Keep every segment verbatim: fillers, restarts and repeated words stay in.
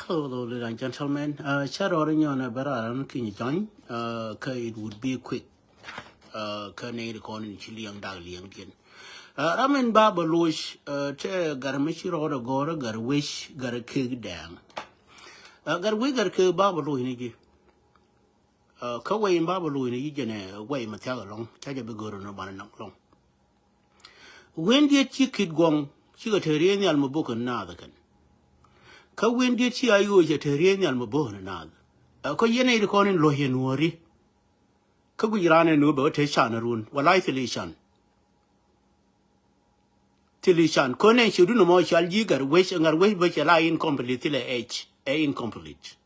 Hello, ladies and gentlemen. Cä rɔɔdɛ nyɔnɛ bä raar ran kinyɛ jɔny. Kä it would be quick. Kä nɛy ti kɔn in ci liɛŋ dak liɛŋdiɛn. Ram in ba bä loc, te gat mi ci rɔɔdɛ gɔ̱rä, gat wec, gat kek dɛɛŋ. Gat wec, gat kek ba bä loc ni ji̱. Kä wec in ba bä loc ni ji̱ jɛnɛ wec mi thiak ɛlɔ̱ŋ, ca jɛ bi gör ni banɛ nɔŋ lɔ̱ŋ. Wen diet ci Kit Guɔ̱ŋ cikɛ te riey nhial mi bok kɛ naath kɛn. Kä wen diet ci a yoc cɛ te riey nhial mi bok kɛ naath. Kä yɛn nɛy ti kɔn in luɔ̱c yɛ nuɔ̱ɔ̱ri. Kä guic raan ɛ nuɔ̱ɔ̱r bɛ wä te can run wala thil i̱ can. Thil i̱ can kɔn nɛ ci dun mɔ cal ji̱ gat wec, gat wec bä cɛ la incomplete, thilɛ age ɛ incomplete.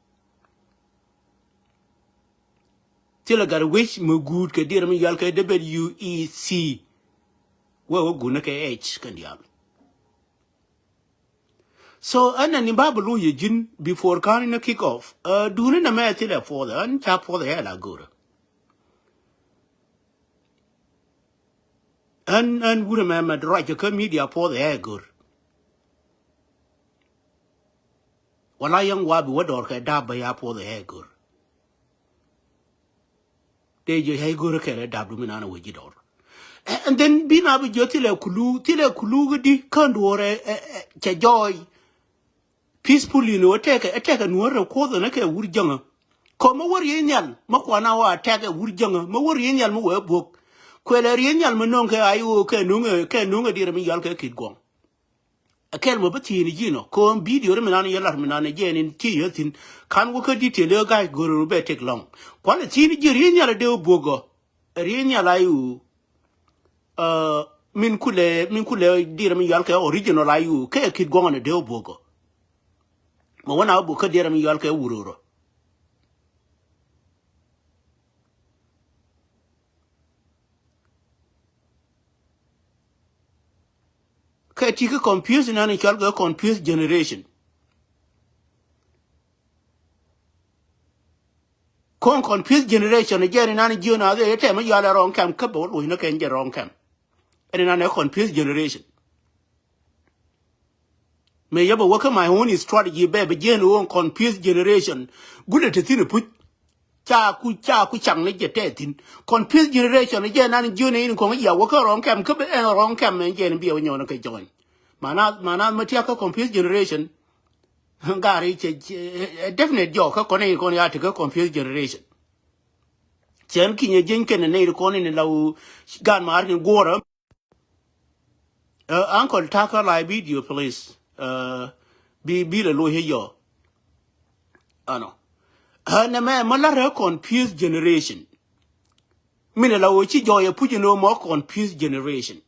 Thilɛ gat wec mi guut kɛ dier mi yal kɛ W E C. Wee wä guut ni kɛ age kɛn dial. So ɛn nɛ ni ba bi loc yɛ ji̱n before kan ni kick off. Duni nɛ mɛ thilɛ puɔth ɛn ca puɔth ɛ la go̱rä. Ɛn ɛn wurɛ mɛ mɛ ruac kä media puɔth ɛ go̱r. Wala yɛn wa bi wä dɔr kɛ dap bä ya puɔth ɛ go̱r. Dee jiɛ ya go̱r kɛ rɛ dap du mi nan wä ji̱ dɔr. And then bi na bi jiɔ thilɛ kulu, thilɛ kulu di kän duɔr ɛ cɛ jɔɔy. Peacefully ni wä tɛkɛ, ɛ tɛkɛ nuɔ̱r rɛ kuɔth ɛn ɛ kɛ wur jäŋä. Kɔ mä wä riey nhial mä kuan a wä a tɛkɛ wur jäŋä mä wä riey nhial mä wä ɛ buɔ̱k. Kuɛlɛ riey nhial mä no̱ŋ kɛ a i̱ wä kɛ no̱ŋ ɛ, kɛ no̱ŋ ɛ dier mi yal kɛ Kit Guɔ̱ŋ. Ɛ kɛl mä bä thi̱i̱n ji̱ nɔ kɔn video ri mi nan yɛ lar mi nan yɛ jɛɛn in ci yɛ thi̱n. Kan wä kä detail ɛ ga̱a̱c go̱r rɛ bɛ tek lɔ̱ŋ. Kualɛ thi̱i̱n ji̱ riey nhial ɛ dee wä buɔ̱k ɔ. Riey nhial a i̱ wä. Min kulɛ, min kulɛ dier mi yal kɛ original a i̱ wä kɛ Kit Guɔ̱ŋ ɛ dee wä buɔ̱k ɔ. Mɛ wä na wä buɔ̱k kä dier mi yal kɛ wuror ɔ. Kɛ ti kä confuse nan cɔl kɛ confuse generation. Kɔn confuse generation jɛ ni nan jiö na dhɛ tɛm mi yal ɛ wrong camp kä bɛ wä loc ni kɛn jɛ wrong camp. Ɛn nan ɛ confuse generation. Mëë yɛ bɛ wä kä my own strategy bɛ bɛ jiɛn wä confuse generation. Gulɛ te thi̱n ɛ puc. Ca ku, ca ku cak ni jɛ tɛ thi̱n. Confuse generation jɛ nan jiö ni in kɔŋ yia wä kä wrong camp kä bɛ ɛn wrong camp mɛ jɛ ni biɛ wä nyɔn kɛ join. Mana, mana ma tiak kä confuse generation. Gari cɛ, cɛ definite jɔ kä kɔn in kɔn ya ti kä confuse generation. Cɛn kinyɛ jieny kɛn ni nɛy ti kɔn in la wä gan ma ar ni guɔrä. Uncle Tucker, like video please. Bi, bi lɛ lo̱c yɔ. Ɛnɔ. Nɛ mɛ mɛ la rɛ confused generation. Min la wä ci jɔɔyɛ puc inɔ mɔ confused generation.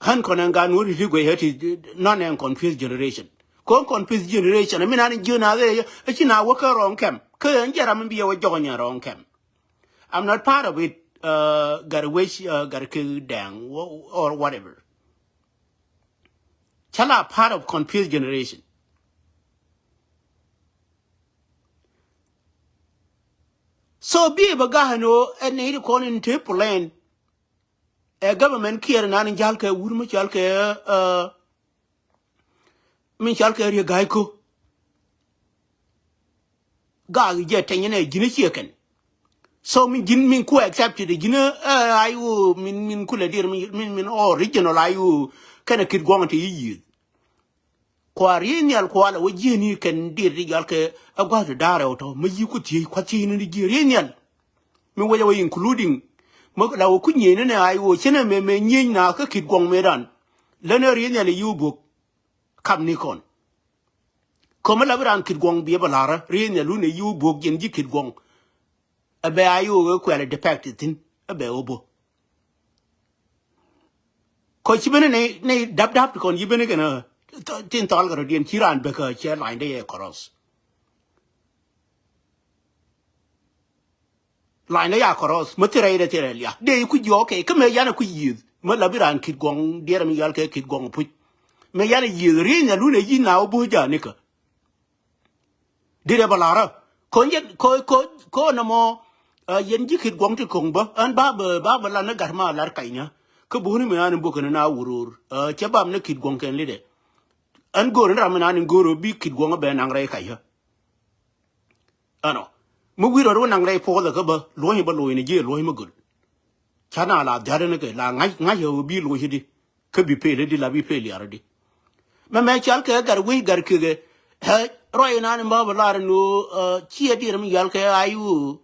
Ɣän kɔn ɛn gan wä ri ti guɛy ɣä ti nɔn ɛn confused generation. Kɔn confused generation min an jiö na ɣɛ ɛ ci na wä kä wrong camp. Kä ɛn jɛ ram in bi ɛ wä jɔk nyɛ wrong camp. I'm not part of it. Gat wec, gat kek dɛŋ or whatever. Cä la part of confused generation. So bi bä ga̱a̱n ɣöö ɛ nɛy ti kɔn in te plan. Ɛ government kiɛɛr nan in jäl kɛ wur mi cɔal kɛ min cɔal kɛ Riek Gai Kok. Gaak jɛ tɛny nɛ ji̱n ciɛ kɛn. So min ji̱n min ku accepted ji̱n ɛ I O min, min kulɛ dier min, min original I O kɛnɛ Kit Guɔŋ ti yi yieth. Kua riey nhial kua la wä jieni kɛn dier ti jɔal kɛ a gua̱th ti da̱a̱r rɛw tɔ mi yi ku thiec kua thiec ni di jieni riey nhial. Mi wec a wä including mi la wä ku nyieny ni nɛ I O cɛnɛ mɛ mɛ nyieny na kä Kit Guɔŋ mëë dan. Länɛ riey nhial yi wä buɔk. Kam ni kɔn. Kä mi la bi raan Kit Guɔŋ biɛ bɛ la̱rä riey nhial wun ɛ yi wä buɔk jiɛn ji̱ Kit Guɔŋ. Ɛ bɛ I O ɛ kuɛl ɛ defect thi̱n ɛ bɛ wä buɔk. Kɔ ci ben ni ni dap dap ti kɔn ci ben ni kɛn tin thɔl kɛ rɔ diɛn ci raan bek kɛ cɛ lany de yɛ kɔrɔs. Lany de ya kɔrɔs mɛ thirɛ yɛ de thirɛ lia de ku jiɔ kɛ kä mɛ yan ku yieth mɛ la bi raan Kit Guɔŋ diɛrɛ mi yal kɛ Kit Guɔŋ puc. Mɛ yan yieth rieny alun ɛ yi na wä bo̱o̱ ja ni kä. Dit ɛ bä la̱rä. Ko̱n jɛ ko̱ ko̱ ko̱ nɔmɔ yɛn ji̱ Kit Guɔ̱ŋ ti ko̱ŋ bä ɣän ba bä ba bä lan ni gat ma lar kac ni. Kä buni mi an in bukɛ ni na wurur cɛ bam ni Kit Guɔ̱ŋ kɛn lidɛ. Ɛn go̱o̱r ni ram mi nan in go̱o̱r ɣöö bi Kitguɔ̱ŋ ɛ bɛ naŋ rɛy kac ɣä. Ɛnɔ mi wi̱i̱ rɔɔd wä naŋ rɛy puɔth ɛ kä bä luɔ̱ny bä luɔ̱ny ni ji̱ luɔ̱ny mi göl. Ca na la dhia̱t ɛn kɛ la ŋa̱c ŋa̱c ɛ ɣöö bi luɔ̱ny di. Kä bi pel di la bi pel yar di. Mɛ mɛ cal kɛ gat wi̱i̱ gat kekɛ. Ɛ rɔy nan in bä bä lar ɛn ɣöö ciɛ diɛt mi yal kɛ ay ɣöö.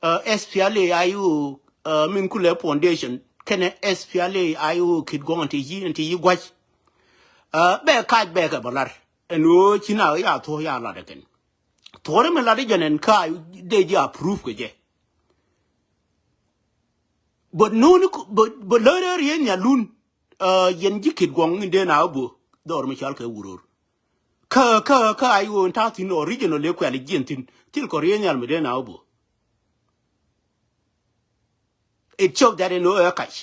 Ɛ S P L A I O, ɛ min kulɛ foundation kɛnɛ S P L A I O Kitguɔ̱ŋ ɛn ti yi ɛn ti yi gua̱c. Ɛ bɛ kac bɛ kɛ bä lar ɛn ɣöö ci na ya thuɔ̱k ya lat ɛ kɛn. Thuɔ̱k ri mi lat ɛ jɛn ɛn ka dee ji̱ approve kɛ jɛ. But nuni bä lär ɛ riee nhial lun. Ɛ yɛn ji̱ Kitguɔ̱ŋ in dee na ɣä bo̱o̱ dhɔr mi cal kɛ wuror. Kä kä kä ay ɣöö in ta̱a̱ thi̱n original ëë kuɛl jiɛn thi̱n thil kɔ riee nhial mi dee na ɣä bo̱o̱. It show that in ɣöö ɛ kac.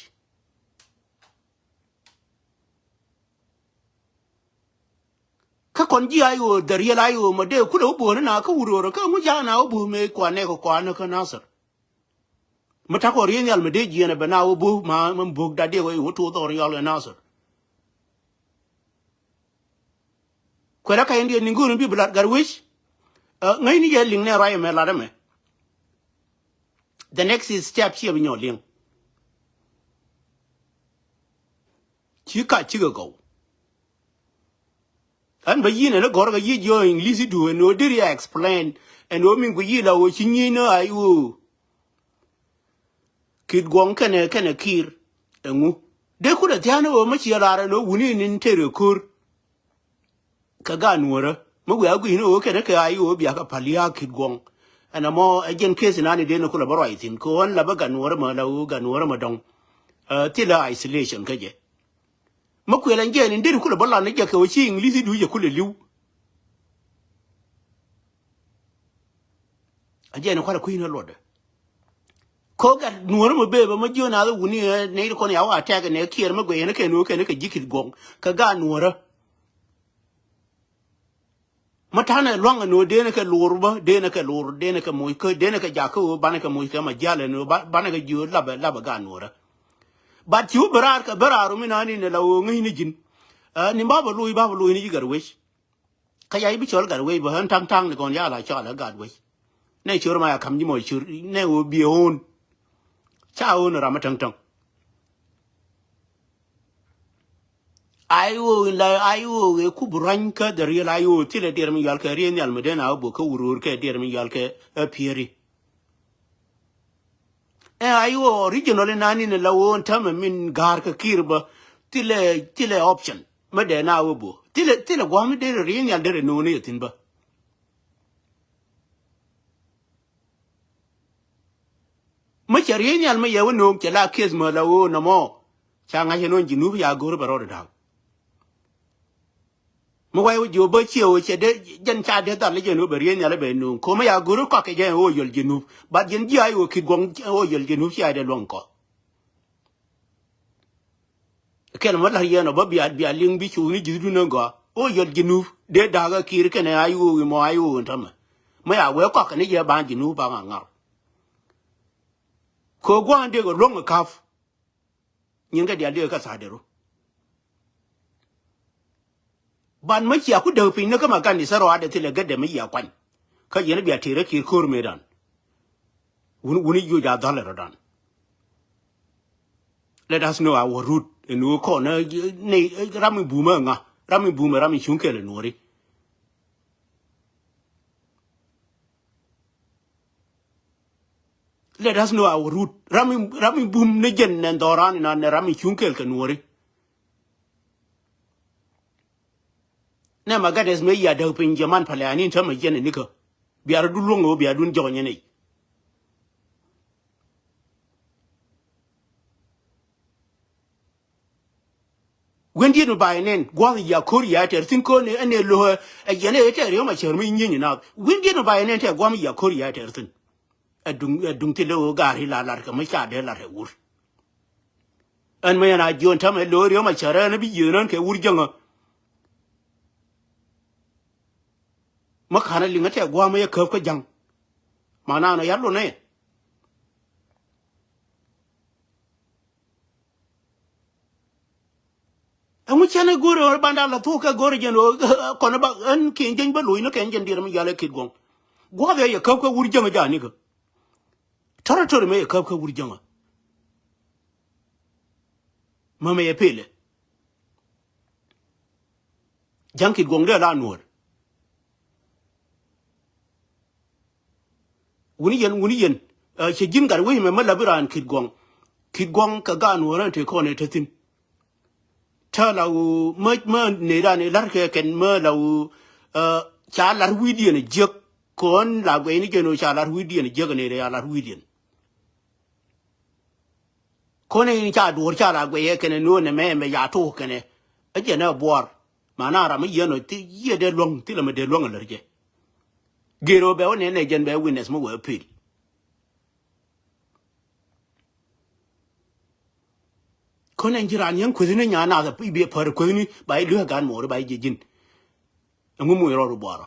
Kä kɔn ji̱ ay ɣöö dhɛ riel ay ɣöö mɔ dee kulɛ wä bo̱o̱ni na kä wuror kä ŋu ja̱a̱ na wä bo̱o̱ mëë kuan nɛɛk kɛ kuan kä Nasir. Mi ta̱kɔ riey nhial mi dee jiɛn ɛ bɛ na wä bo̱o̱ ma mi bo̱o̱k dat diɛk wä i̱ wä tuɔɔk dhɔr yɔl kɛ Nasir. Kuɛlä ka in diɛ ni̱n go̱o̱r in bi bi lat gat wec. Ŋäcni jɛ liŋ nɛ ruac ɛmɛ lat ɛmɛ. The next is step ciɛ bi nyɔ liŋ. Ci ka cikɛ gɔw. Ɛn bä yi̱n ɛn ɛ gɔ̱r kɛ yiëë jiɔ English i̱du ɛn ɣöö deri a explain ɛn ɣöö min guic yi̱ la ɣöö ci nyiec ni ay ɣöö. Kitguɔ̱ŋ kɛnɛ kɛnɛ Kiir ɛŋu. Dee kulɛ thia̱a̱n ɣöö mä ciɛ lar ɛn ɣöö wuni nin tëë rɛ ko̱r. Kɛ gaat nuɔ̱ɔ̱rä mä wiaa gui̱c ni ɣöö kɛnɛ kɛ ay ɣöö bia kɛ päl ya̱a̱ Kitguɔ̱ŋ. Ɛn ɛmɔ ɛ jɛn case nani dee ni kulɛ bä ruac thi̱n kɛ ɣöö ɛn la bä gaat nuɔ̱ɔ̱rä mä la ɣöö gaat nuɔ̱ɔ̱rä mä dɔ̱ŋ. Ɛ thilɛ isolation kä jɛ. Mä kuël ɛn jɛɛn in deri kulɛ bä lan ni jɛ kɛ ɣöö ci English i̱du jɛ kulɛ li̱w. A jɛn kualɛ kui̱n a luɔtdɛ. Ko gat nuɔ̱ɔ̱rä mɛ bee bä mä jiön a wuni nɛy ti kɔn ya wa tɛk nɛ Kiir mä guɛy ɛn kɛn wä kɛn kɛ ji̱ Kitguɔ̱ŋ kɛ gat nuɔ̱ɔ̱rä. Mä ta̱nɛ lua̱ŋ ɛn wä denɛ kɛ lor bä denɛ kɛ lor denɛ kɛ moc kä denɛ kɛ jak kä wä banɛ kɛ moc kɛ ma jial ɛn wä banɛ kɛ jiö lapɛ lapɛ gat nuɔ̱ɔ̱rä. But ci wä bä raar kɛ bä raar wä mi nani nɛ la wä ŋäcni ji̱n. Ni ba bä loc ba bä loc ni ji̱ gat wec. Kä ya i̱ bi cɔl gat wec bä ɣän ta̱ŋ ta̱ŋ ni kɔn ya la cɔal ɣä gat wec. Nɛ cör ma ya ka̱m ji̱ mɔ cör nɛ ɣöö biɛ ɣöön. Ca ɣöön ram mi täŋ täŋ. Ay ɣöö in la ay ɣöö ɣee kup ruany kä dhɛ riel ay ɣöö thilɛ diɛr mi yual kɛ riel nhial mi den a ɣä bök kä wurur kɛ diɛr mi yual kɛ ɛ pieri. Ɛ ay ɣöö original in nani ni la ɣöö in tämɛ min ga̱a̱r kɛ Kiir bä thilɛ thilɛ option. Mä dee na wä bö thilɛ thilɛ gua̱a̱m mi dee rɛ riey nhial dee rɛ no̱o̱ŋ ni yɛ thi̱n bä. Mä cɛ riey nhial mä yɛ wä no̱o̱ŋ cɛ la kieth mä la wä nɔmɔ. Ca ŋa̱c ɛn wä ji̱ nup ya go̱r bɛ rɔɔd da̱a̱k. Mä way wä ji̱ wä bä ciɛ wä cɛ dee jɛn ca dee dhal jɛn wä bɛ riey nhial bɛ no̱o̱ŋ ko̱mä ya go̱r kɔak kɛ jɛ wä yɔl ji̱ nup bat jɛn ji̱ a yɛ wä Kitguɔ̱ŋ wä yɔl ji̱ nup cia dee luɔ̱ŋ kɔ. Kɛl mɔ la̱r yɛn ɔ bä bia bia liŋ bi cu ni ji̱thdun ni gɔaa. Ɣöö yɔl ji̱ nup dee da̱a̱k ɛ Kiir kɛnɛ a yuuwi mɔ a yuuwi tämɛ. Mɛ ya wee kɔak kɛn i̱ jɛ ban ji̱ nup ba ŋa̱r ŋa̱r. Kɛ gua̱a̱n dee kɛ luäŋ ɛ ka̱p. Nyin kɛ diaal dee kɛ tha̱a̱ dee ru. Ban mä cia ku däk piny ni kä ma gan ni sä rɔaadɛ thilɛ gätdɛ mi yia kuany. Kä yɛn bia tëërä Kiir ko̱r mëëdan. Wun wun i̱ juɔc a dhɔl ɛ rɔ̱dan. Let us know our root. Ɛn ɣöö kɔn ni ram mi bumä ŋa ram mi bumä ram mi cuŋ kɛl ɛ nuɔ̱ri. Let us know our root. Ram mi ram mi bum ni jɛn nɛn dhɔran inan nɛ ram mi cuŋ kɛl kɛ nuɔ̱ri. Nɛ ma gat ɛth mëë yia däk piny jɛ man paliani in täämɛ jiɛn ɛ nikä. Bia rɔ dun luɔ̱ŋ ɣöö bia dun jɔɔny ɛn i̱. Wen diet mi ba yɛ nɛn gua̱th yia ko̱r yia tɛr thi̱n ko̱n ɛn ɛ lo̱ ɛ yɛn ɛ tɛr yɔm a cär mi nyieny inath. Wen diet mi ba yɛ nɛn tɛr gua̱th yia ko̱r yia tɛr thi̱n. Ɛ duŋ ɛ duŋ thilɛ ɣöö gaari la lar kɛ mi ca dee lar ɛ wur. Ɛn mi yɛn a jiɔn täämɛ lo̱o̱ riɔm a cär ɛn bi yiëë nän kɛ wur jäŋä. Mi ka̱n a liŋ a tɛk gua̱a̱m a yɛ käp kä ja̱ŋ. Ma naan ɔ ya lon ɛ. Ɛŋu cɛn ɛ go̱o̱rɛ ɣöö banda la thok kɛ go̱o̱rɛ jɛn ɣöö kɔn ba ɣän kiɛn jɛny bä lo̱c ni kɛn jɛn diɛɛr mi yal ɛ Kit Gɔŋ. Gua̱a̱th ɛ yɛ käp kä wur jäŋä ja̱a̱ni kä. Territory mɛ yɛ käp kä wur jäŋä. Mä mɛ yɛ pelɛ. Ja̱ŋ Kit Gɔŋ dee la nuɔ̱ɔ̱r. Wuni yɛn, wuni yɛn. Ɛ, cɛ ji̱n gat wec mɛ mä la̱pi raan Kit Gɔŋ. Kit Gɔŋ kɛ gaat nuɔ̱ɔ̱r ɛn te kɔn ɛ te thi̱n. Tääl a ɣöö mä, mä nɛy raan ɛ la̱r kɛ kɛn mä la ɣöö, ɛ, ca la̱r wi̱i̱diɛn ɛ jiäk. Kɔn la guɛcni jɛn ɣöö ca la̱r wi̱i̱diɛn ɛ jiäk ɛ nɛy raan ca la̱r wi̱i̱diɛn. Kɔn in ca duɔ̱ɔ̱r ca la guɛcɛ kɛnɛ no̱o̱ŋ nɛmɛ mɛ ya tok kɛnɛ. Ɛ jɛn ɛ buɔɔr. Mana ram mi yieen ɔ thi yiëë dee luäŋ, thilɛ mi dee luäŋ ɛ lär jɛ. Gër ɔ bɛ wä nɛn ɛ jɛn bɛ witness mi wee pil. Kɔn ɛn ji̱ raan yɛn kuethni nya naath ɛ bi pär kuethni ba i̱ luek gan mo̱o̱ri ba i̱ ji̱ ji̱n. Ɛŋu moc rɔɔd i̱ buɔɔrɔ.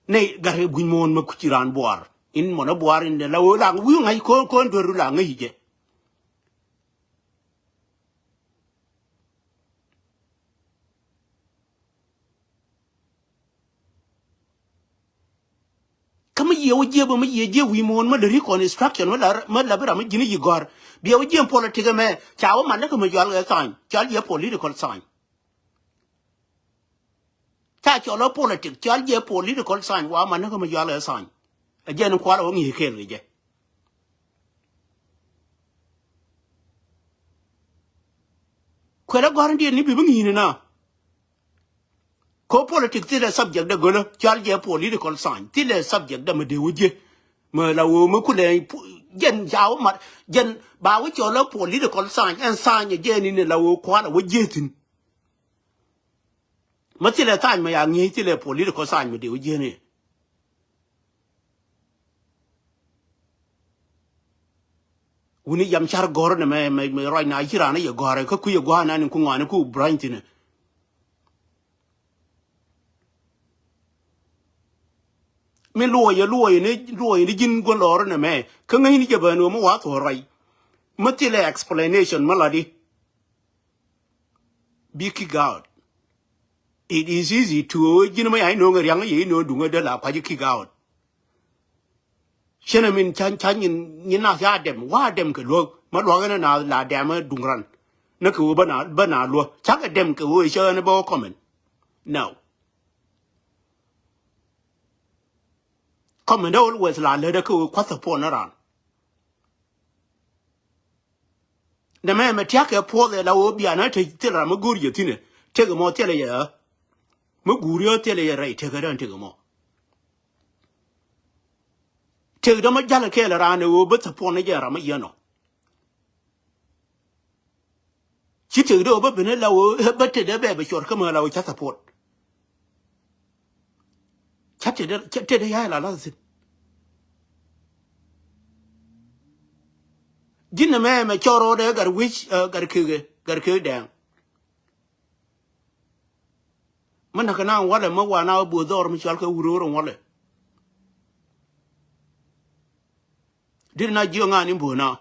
Nɛy gat kɛ gui̱ny muɔ̱ɔ̱n mi kuci raan buɔɔr. In mɔnɛ buɔɔr in de la wee laŋ wi̱i̱ ŋa̱c ko̱n, ko̱n dueru la ŋäc jɛ. Kä mi yiëë wä jiëë bä mi yiëë jiëë wi̱i̱ muɔ̱ɔ̱n mi lɛ ri construction mi la, mi la bi ram mi ji̱n yi gɔ̱r. Biɛ wä jiëë politik ɛmɛ ca wä man ni kä mi jual kɛ sign, cɔal jɛ political sign. Ca cɔl ɔ politik, cɔal jɛ political sign, wa man ni kä mi jual kɛ sign. Ɛ jɛn kual ɔ ŋi̱i̱c kɛɛl kɛ jɛ. Kuɛlɛ gɔ̱r in diet ni bi bi ŋi̱i̱c ni na. Ko politik thilɛ subject dɛ gölä, cɔal jɛ political sign. Thilɛ subject dɛ mi dee wä jiɛ. Mi la wee mi kulɛ pu-, jɛn ca wä mat, jɛn ba wä cɔl ɛ political sign, ɛn sign ɛ jɛn in la wee kual ɛ wä jiɛ thi̱n. Mi thilɛ sign mi ya ŋi̱i̱c thilɛ political sign mi dee wä jiɛ ni. Wuni yam car gɔ̱r ni mɛ, mɛ, mɛ ruac na ci raan ni yɛ gɔ̱r kä kui̱ yɛ gua̱a̱r na ni ku ŋuani ku brany thi̱n. Mi luɔyɛ, luɔyɛ ni, luɔyɛ ni ji̱n gua̱n lɔɔr ni mɛ. Kä ŋäcni jɛ bä ni wä mi wath wä ruac. Mi thilɛ explanation mi la di. Bi kick out. It is easy to ji̱n mi ya ino̱o̱ŋ riaŋ yɛ ino̱o̱ŋ duŋä dee la kua̱c kick out. Cien min ca, ca nyin, nyin nath ya dem, wa dem kɛ luäk, ma luäk ni na la dem duŋ ran. Ni kɛ wee bä na, bä na luäk. Ca kɛ dem kɛ wee cä ni bä wä comment. No. Comment always la lɛ dɛ kɛ wee kuath puɔn ni ran. Nɛ mɛ mɛ tiak kɛ puɔth ɛ la wee bian ɛ te thil ram mi go̱o̱r yɛ thi̱n ɛ. Tek mɔ thil ɛ yɛ ɛ. Mi guuri ɔ thilɛ yɛ rɛy tekɛ däŋ tekɛ mɔ. Tek däŋ mi jal kɛɛl raan ɛ ɣöö bi thɛ puɔn ni jɛ ram mi yɛn ɔ. Ci tek däŋ ɣöö bi ben la ɣöö bi tek däŋ bɛ bi cuɔr kä mɛ la ɣöö ca thɛ puɔt. Ca tek däŋ, ca tek däŋ ya̱a̱ la lath thi̱n. Ji̱n ɛmɛ mɛ cɔr rɔɔdɛ gat wi̱c, ɛ, gat kekɛ, gat kek dɛŋ. Mi näk kɛ na walɛ mi wa na wä bo̱o̱th dhɔr mi cɔal kɛ wur ɣör in walɛ. Dit na jiök ŋa̱a̱n in bo̱o̱th na.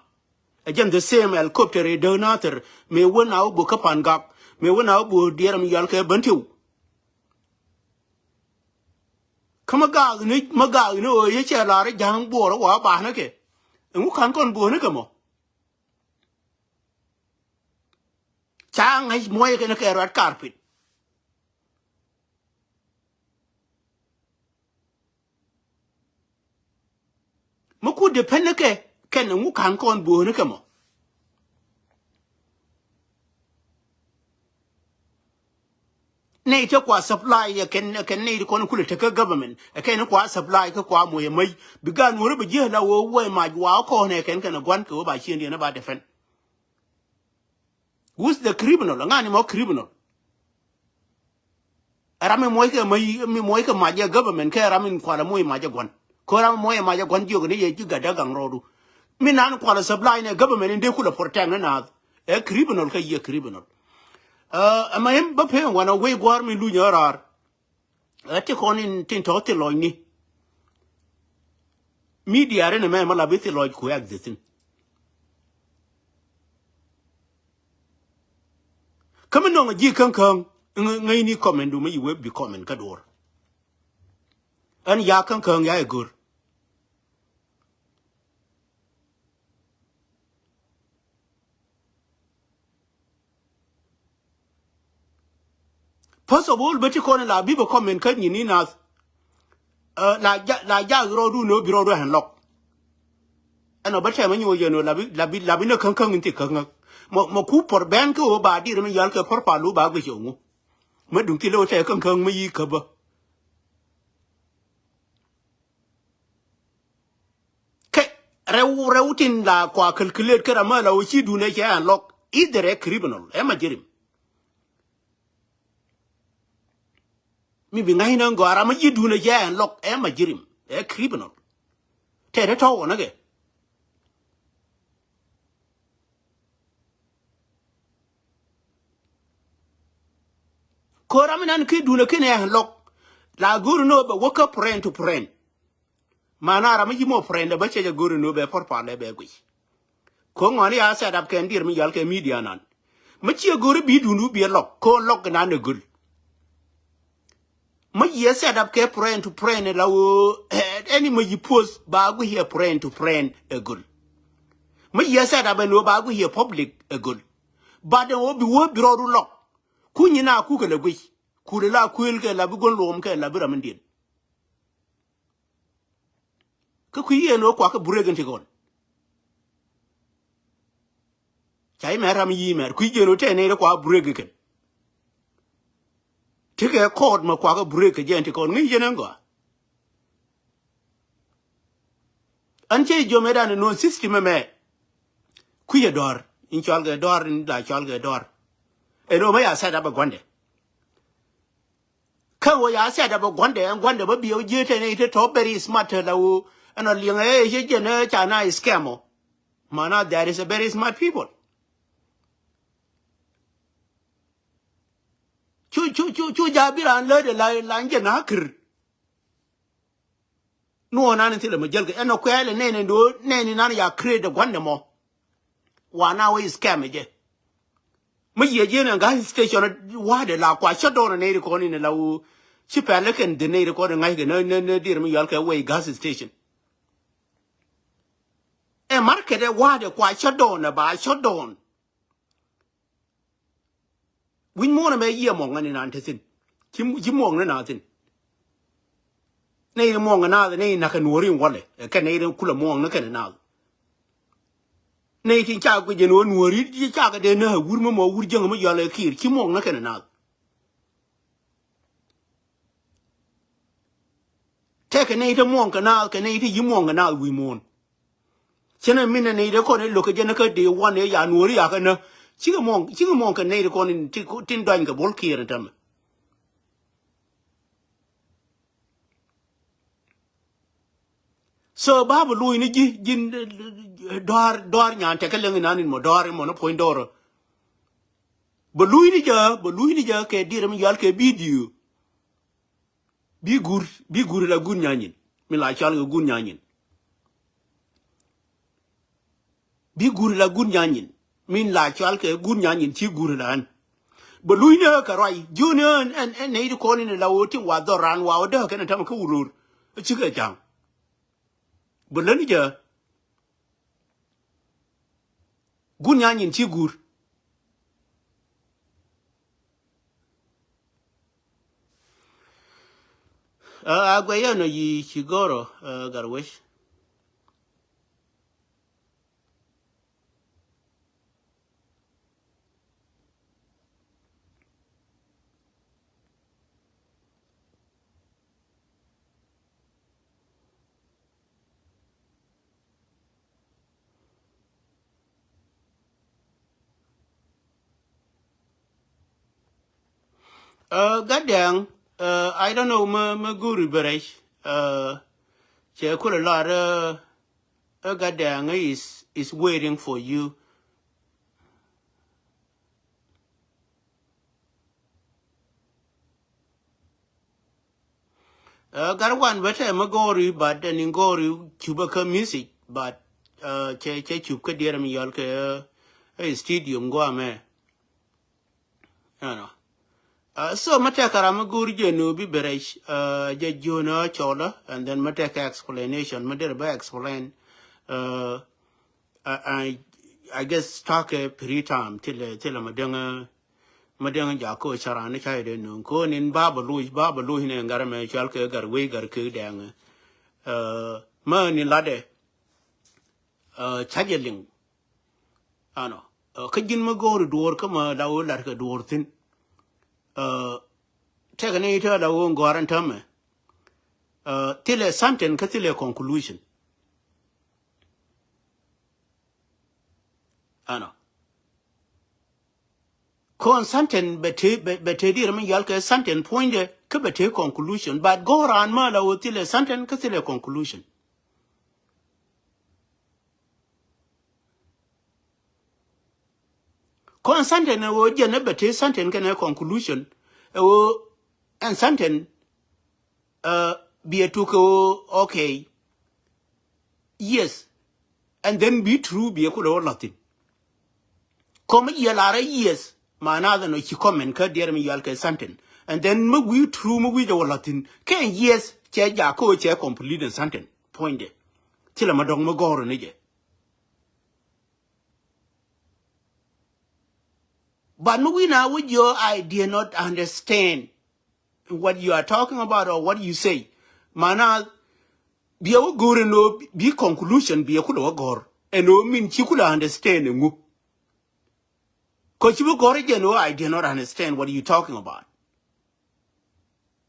Ɛ jɛn the same helicopter i̱ däk na thɛr mëë wä na wä bo̱o̱th kä Pan Gak, mëë wä na wä bo̱o̱th diɛɛr mi yɔal kɛ Bän Tiw. Kä mi gaak ni, mi gaak ni ɣöö yecɛ la̱r i̱ ja̱a̱ŋ buɔɔr i̱ wa ba̱a̱n ikɛ. Ɛŋu ka̱n kɔn bo̱o̱n ikɛ mɔ? Ca ŋäc muɔc kɛn kɛ red carpet. Mi ku depend kɛ kɛn ŋu ka̱n kɔn bo̱o̱ni kɛ mɔ. Nɛy te kua supply ɛ kɛn, ɛ kɛn nɛy ti kɔn kulɛ tekä government ɛ kɛn kua supply kä kua moc ɛ mäc bi gan wurä bi ji̱ la wee wee mac wa kɔn ɛ kɛn kɛn ɛ gua̱n kɛ wee ba ciëndiɛn ɛ ba defend. Who's the criminal? Ŋa ni mɔ criminal? Ɛ ram mi muɔc kɛ mac, mi muɔc kɛ mac ɛ government kɛ ram mi kualɛ muɔc mac ɛ gua̱n. Kä ram mi muɔc ɛ mac ɛ gua̱n jiök ni yɛ ji̱ gatdä gaŋ rɔɔdu. Mi nan kualɛ supply ni government in dee kulɛ protect ni naath. Ɛ criminal kä yiɛ criminal. Ɛ, ɛmɛ in bä pen wanɛ wec gua̱a̱r mi luny ɛ raar. Ɛ ti kɔn in tin tɔ̱ thil lɔcni. Media rin ɛmɛ mɛ la bi thil lɔc ku exist in. Kä mi nɔŋ a ji̱ käŋkäŋ ŋäcni comment du mi yi wee bi comment kä duɔ̱ɔ̱r. Ɛn ya käŋkäŋ ya ɛ go̱r. First of all, bä ti kɔn la bi bä comment kä nyin ni nath. Eh, la ja, la ja rɔ du no bi rɔ du hɛn lɔk. Ɛn ɔ bä tɛmɛ nyuɔ yɛn ɔ la bi, la bi, la bi ne käŋ käŋ in ti käŋ käŋ. Mɔ, mɔ ku pɔr bɛn kä ɔ ba dir mi yal kɛ pɔr pa lu ba gui cɛ ŋu. Mɛ duŋ ti lɛ ɔ tɛ käŋ käŋ mɛ yi kä bä. Kɛ rɛw, rɛw tin la kua calculate kɛ ram la wä ci dun ɛ cɛ an lɔk. Either ɛ criminal, ɛ ma jirim. Mi bi ŋa̱cnä ŋɔ̱a̱ra ma ci dun ɛ cɛ an lɔk, ɛ ma jirim, ɛ criminal. Tɛ dee tɔ̱ wä nä kɛ. Ko̱ra mi nan ki dun ɛ kin ɛ an lɔk. La go̱o̱r ni wä bɛ wä kä friend to friend. Mana ram mi ci mɔ friend bä cɛ jɛ go̱o̱ri ni bɛ pɔr palɛ bɛ guic. Ko ŋɔni ya set up kɛn dir mi yal kɛ media nan. Mi ciɛ go̱o̱ri bi dun wi bi lɔk ko lɔk nan ɛ gul. Mi yɛ set up kɛ friend to friend la wo, eh, ɛni mi yi post ba guic yɛ friend to friend ɛ gul. Mi yɛ set up ɛn wo ba guic yɛ public ɛ gul. But ɛn wo bi wo bi rɔɔdu lɔk. Ku nyi na ku kɛ la guic. Ku la kuel kɛ la bi gon luɔm kɛ la bi ram in diɛn. Kä kui̱ yɛn ɣöö kuakä break in ti kɔn. Ca imɛ ram yi mɛr kui̱ yɛn ɣöö tɛn nɛy ti kua break ikɛn. Ti kɛ kɔɔt mɛ kuakä break kɛ jɛn ti kɔn ŋi̱i̱c yɛn ɛn gɔaa. An cɛ jiɔmɛ dan in nuɔn system ɛmɛ. Kui̱ yɛ dɔ̱r in cɔal kɛ dɔ̱r in la cɔal kɛ dɔ̱r. Ɛn ɣöö mɛ ya set up ɛ gua̱ndɛ. Kä wä ya siat dap ɛ gua̱ndɛ ɛn gua̱ndɛ bä biɛ wä jiee tɛn ɛ i̱ te tɔ̱ very smart la wä. Ɛn ɔ liɛŋ ɛ ɛ jɛn ɛ ca na scam ɔ. Mana there is a very smart people. Cu cu cu cu ja bi raan läätdɛ la la jɛ na kir. Nuɔɔnan in thilɛ mɛ jäl kɛ ɛn ɔ kuɛɛlɛ nɛn in do̱o̱ nɛn in nan ya create ɛ gua̱ndɛ mɔ. Wa na wä scam ɛ jɛ. Mi yiɛ jiɛn ɛn gas station wa̱a̱dɛ la kua shut down ɛ nɛy ri kɔn in ɛ la wä. Ci pɛl ɛ kɛn dhi nɛy ri kɔn in ŋa̱ckɛ nä nä nä dier mi yɔal kɛ wei gas station. Ɛ market ɛ wa̱a̱dɛ kua shut down ɛ ba shut down. Wi̱c muɔ̱ɔ̱n ɛmɛ yiëë muɔ̱ŋ ɛn inan te thi̱n. Ci, ci muɔ̱ŋ ni naath thi̱n. Nɛy ni muɔ̱ŋ ɛ naath nɛy ni na̱k ɛ nuɔ̱ɔ̱ri in walɛ. Ɛ kɛn nɛy ni kulɛ muɔ̱ŋ ni kɛn ɛ naath. Nɛy tin ca guic ɛn ɣöö nuɔ̱ɔ̱ri ti cakɛ dee näk ɛ wur mi mɔ wur jäŋ mi yɔl ɛ kiir ci muɔ̱ŋ ni kɛn ɛ naath. Tɛkɛ nɛy te muɔ̱ŋ kɛ naath kɛ nɛy te yi muɔ̱ŋ kɛ naath wi̱i̱ muɔ̱ɔ̱n. Cɛn ɛ min ɛ nɛy te kɔn ɛ lo̱k kɛ jɛn ɛ kä dee wan ɛ ya nuɔ̱ɔ̱ri yakä nä. Cikɛ muɔ̱ŋ, cikɛ muɔ̱ŋ kɛ nɛy te kɔn in ti, tin dɔany kɛ buɔ̱l kiɛɛr in tämɛ. So ba bɛ luɔ̱c ni ji̱, ji̱, eh, dɔ̱a̱r, dɔ̱a̱r nyan tekɛ leŋ inan in mɔ dɔ̱a̱r in mɔ ni puɔ̱ny dɔ̱ɔ̱r. Bɛ luɔ̱c ni jɛ, bɛ luɔ̱c ni jɛ kɛ diɛt mi yɔal kɛ video. Bi gur, bi gur la gur nyanyin. Mi la cɔal kɛ gur nyanyin. Bi gur la gur nyanyin. Min la cɔal kɛ gur nyanyin ci gur la ɛn. Bɛ luny ni ɣä kɛ ruac. Jiöni ɣä ɛn, ɛn, ɛn nɛy ti kɔn in la ɣöö ti wa dhɔr raan wa ɣöö dee kɛn ɛ tämɛ kä wuror. Cikɛ ja̱ŋ. Bɛ lätni jɛ. Gur nyanyin ci gur. Ɛ, a guɛc yɛn ɔ yi ci gɔ̱rɔ, ɛ, Gatwec. Ɛ, Gatdɛŋ, ɛ, I don't know, mi, mi go̱o̱ri bɛ rɛc. Ɛ, cɛ kulɛ lar, ɛ, ɛ, Gatdɛŋ is, is waiting for you. Ɛ, gat wan bä tɛ mi go̱o̱ri, but ɛn in go̱o̱ri cupä kä music, but, ɛ, cɛ, cɛ cup kä diɛɛr mi yɔl kɛ, ɛ, stadium guamɛ. Ɛnɔ. Uh, so ma tɛkɛ ram mi go̱o̱r jɛ ni bi bɛ rɛc, uh, jɛ jiön a cɔlä, and then ma tɛkɛ explanation ma derɛ bä explain. Uh, I, I, I guess takɛ free time thilɛ, thilɛ ma däŋ, ma däŋ jakä ca ran ni ca yɛ dee nööŋ. Kɔn in ba bä loc, ba bä loc ni ŋa̱r mɛ cual kɛ gar wec gar kɛ dɛŋ. Uh, ma ni latdɛ, uh, ca jɛ liŋ. Ɛnɔ. Uh, kä ji̱n ma go̱o̱ri duɔ̱ɔ̱r kä ma la wä lat kɛ duɔ̱ɔ̱r thi̱n. Uh, tɛkɛ ni itä la wä ŋɔ̱a̱r ɛn täämɛ. Uh, thilɛ sentence kä thilɛ conclusion. Ɛnɔ. Kɔn sentence bɛ te, bɛ, bɛ te dier mi yal kɛ sentence puɔ̱nydɛ kä bɛ te conclusion. But go̱o̱r an ma la wä thilɛ sentence kä thilɛ conclusion. Kɔn sentence ɛ ɣöö jɛn ɛ bɛ te sentence kɛnɛ conclusion. Ɛ ɣöö ɛn sentence, uh, biɛ tuk ɛ ɣöö, okay. Yes. And then bi true biɛ kulɛ wä la̱thi̱n. Kɔm mi jiɛ lar ɛ yes. Maana dhän ɔ ci comment kä diɛɛr mi yual kɛ sentence. And then mi wi̱i̱ true mi wi̱i̱ jɛ wä la̱thi̱n. Kɛ yes cɛ jakä ɣöö cɛ complete ɛn sentence. Puɔ̱nydɛ. Thilɛ ma dɔ̱ŋ mi gɔ̱rä ni jɛ. But mi wi̱i̱ na wä jiɔ, I did not understand what you are talking about or what you say. Maana biɛ wä go̱o̱r ɛn ɣöö bi conclusion biɛ kulɛ wä gɔ̱r. Ɛn ɣöö min ci kulɛ understand ɛŋu. Kɔ ci bi gɔ̱r jɛ ɛn ɣöö I did not understand what you talking about.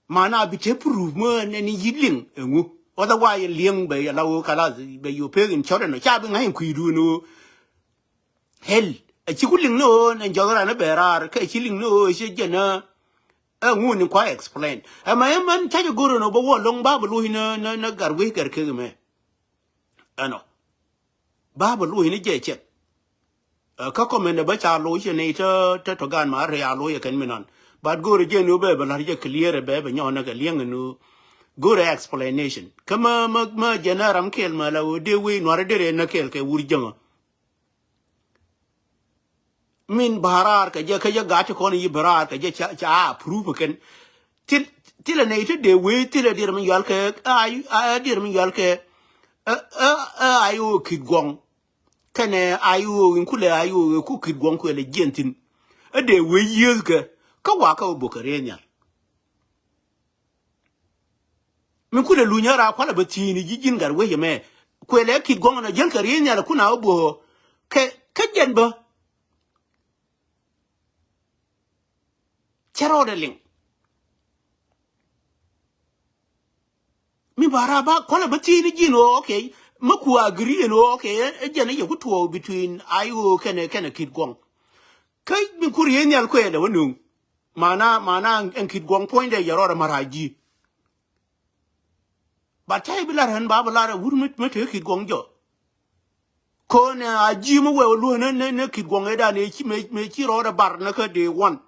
Maana bi te proof mi ɛn ni yi liŋ ɛŋu. Otherwise ɛn liŋ bɛ yɛ la ɣöö kalas bɛ yɛ pek in cɔt ɛn ɣöö ca bi ŋa̱c in kui̱du ɛn ɣöö hell. Ɛ ci ku liŋ ni ɣöö ɛn jɔk ran ni bɛ raar kɛ ci liŋ ni ɣöö ci jɛ ni ɛŋu ni kua explain. Ɛmɛ ɛmɛn ca jɛ go̱r ɛn ɣöö bä wä loŋ ba bi lo̱c ni, ni, ni gar wec gar kek ɛmɛ. Ɛnɔ. Ba bä loc ni jɛ cɛk. Ɛ, kä comment bä ca loc cɛ ni tä, tä tɔ gan ma rɛ a loc ɛ kɛn mi nɔn. But go̱o̱rɛ jɛ ni wä bɛ bɛ la̱r jɛ clear bɛ bɛ nyɔn nɛ kɛ liɛŋ ni wä. Go̱o̱rɛ explanation. Kä mä, mä, mä jɛ nɛ ram kɛl mä la wä dee wee nuarɛ derɛ nɛ kɛl kɛ wur jäŋä. Min bä raar kɛ jɛ kä jɛ gat ti kɔn yi bä raar kɛ jɛ ca, ca a proof kɛn. Thil, thilɛ nɛy ti dee wee thilɛ dier mi yual kɛ, a, a, dier mi yual kɛ, ɛ, ɛ, ɛ, a, yo kit guɔŋ. Kɛnɛ a, yo in kulɛ a, yo ku kit guɔŋ kuɛlɛ jiɛn thin. Ɛ dee wee yieth kɛ, kä wa kä wä bok kɛ rɛy nhial. Mi kulɛ luny a ra kualɛ bä thi̱i̱ni ji̱ ji̱n gat wec ɛmɛ. Kuɛlɛ kit guɔ̱ŋ ɛn a jäl kɛ ri̱i̱n nhial kun a wä bo̱o̱. Kɛ, kä jɛn bä. Cɛ rɔɔdɛ liŋ. Mi ba ra ba kualɛ bä thi̱i̱ni ji̱n ɣöö, okay. Mä ku agree ɛn ɣöö, okay. Ɛ, ɛ jɛn ɛ yɛ ku tuɔɔk between a, yo kɛnɛ, kɛnɛ kit guɔ̱ŋ. Kä mi ku ri̱i̱n nhial kuɛlɛ wä nööŋ. Mana, mana ɛn kit guɔ̱ŋ puɔ̱nydɛ yɛ rɔɔdɛ marac ji̱. Ba tɛy bi lar ɣän ba bi lar ɛ wut mi, mi te kit guɔ̱ŋ jɔ. Kɔn ɛ a ji̱ mi wɛw luäk ni, ni, ni kit guɔ̱ŋ ëëdan ëë ci mëë, mëë ci rɔɔdɛ bar ni kä dee wan.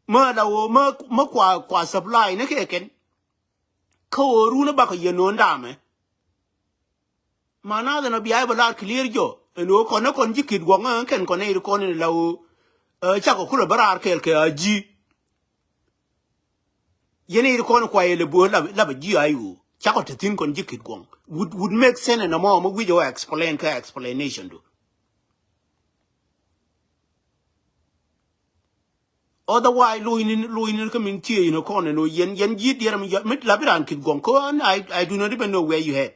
Mä la ɣöö mä, mä kua, kua supply ni kɛ kɛn. Kä ɣöö run ɛ bakɔ yɛ no̱o̱n damɛ. Manath ɛn ɔ bia i̱ bɛ lar clear jɔ ɛn ɣöö kɔn ɛ kɔn ji̱ kit guɔ̱ŋ ɛ kɛn kɔn ɛ ir kɔn in la ɣöö, ɛ, cakɔ kulɛ bä raar kɛɛl kɛ a ji̱. Yɛn ir kɔn kuay ɛlɛ bo̱o̱ la, la bɛ ji̱ a i̱ ɣöö cakɔ te thi̱n kɔn ji̱ kit guɔ̱ŋ. Would, would make sense ɛn ɛmɔ mi wi̱c ɛ wä explain kä explanation du. Otherwise, lo̱cni, lo̱cni kä min thiee in kɔn ɛn ɣöö yɛn, yɛn ji̱ diɛɛr mi yɔt, mi la bi raan kit guɔ̱ŋ. Kä an, I, I do not even know where you head.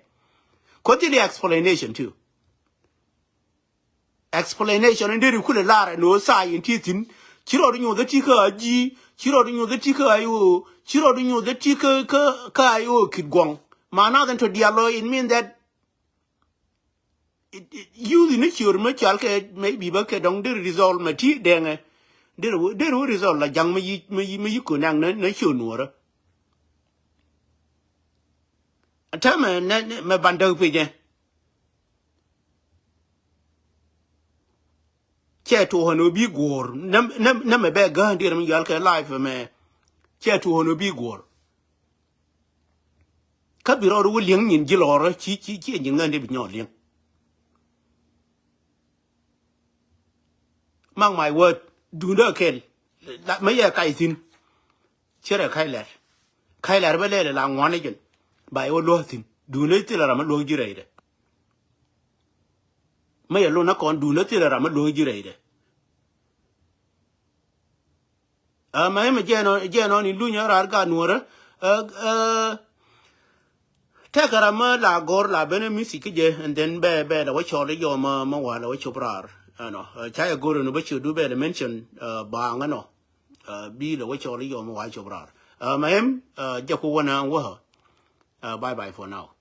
Kä thil explanation too. Explanation in deri kulɛ lar ɛn ɣöö tha̱a̱c in ti thi̱n. Ci rɔɔd nyoth ɛ ti kä a ji̱, ci rɔɔd nyoth ɛ ti kä a i̱ ɣöö, ci rɔɔd nyoth ɛ ti kä, kä, kä a i̱ ɣöö kit guɔ̱ŋ. Manath ɛn tɔ diaal lɔ, it mean that It, it, youth ni ciöör mä cɔal kɛ maybe bä kɛ dɔ̱ŋ deri result mä ti dɛŋɛ. Deri wä, deri wä result la ja̱ŋ mä yi, mä yi, mä yi ko̱n ɛŋ nä, nä ciöör nuɔ̱ɔ̱rä. Täämɛ nɛ, nɛ, mɛ ban däk piny ɛ. Cɛ tuɔɔk ɛn ɣöö bi guɔ̱ɔ̱r. Nä, nä, nä mɛ bɛ gäär deri mi yɔal kɛ life mɛ. Cɛ tuɔɔk ɛn ɣöö bi guɔ̱ɔ̱r. Kä bi rɔɔd wä li̱eŋ nyin ji̱ lɔɔrä ci, ci, ci nyin ŋändɛ bi nyɔɔl li̱eŋ. Mark my word. Duundä kɛl. Mä yɛ kac thi̱n. Cierɛ kac lɛr. Kac lɛr bä lɛl la ŋuan ni jɛn. Ba yɛ wä luäk thi̱n. Duundä thilɛ ram mä luäk ji̱ rɛydɛ. Mä yɛ lon na kɔn duundä thilɛ ram mä luäk ji̱ rɛydɛ. Ɛ, ma imɛ jɛn ɔ, jɛn ɔ ni luny ɛ raar gaat nuɔrä. Ɛ, ɛ, tɛkɛ ram mä la gɔr la ben ɛ music kä jɛ, and then bɛ, bɛ la wä cɔl i̱ yɔ mä, mä wa la wä cop raar. Ɛnɔ, ɛ, ca yɛ gɔr ɛn wä cop du bɛ la mention, ɛ, baaŋ ɛnɔ. Ɛ, bi la wä cɔl i̱ yɔ mä wa cop raar. Ɛ, ma im, ɛ, jɛ ku wä na wä. Ɛ, bye bye for now.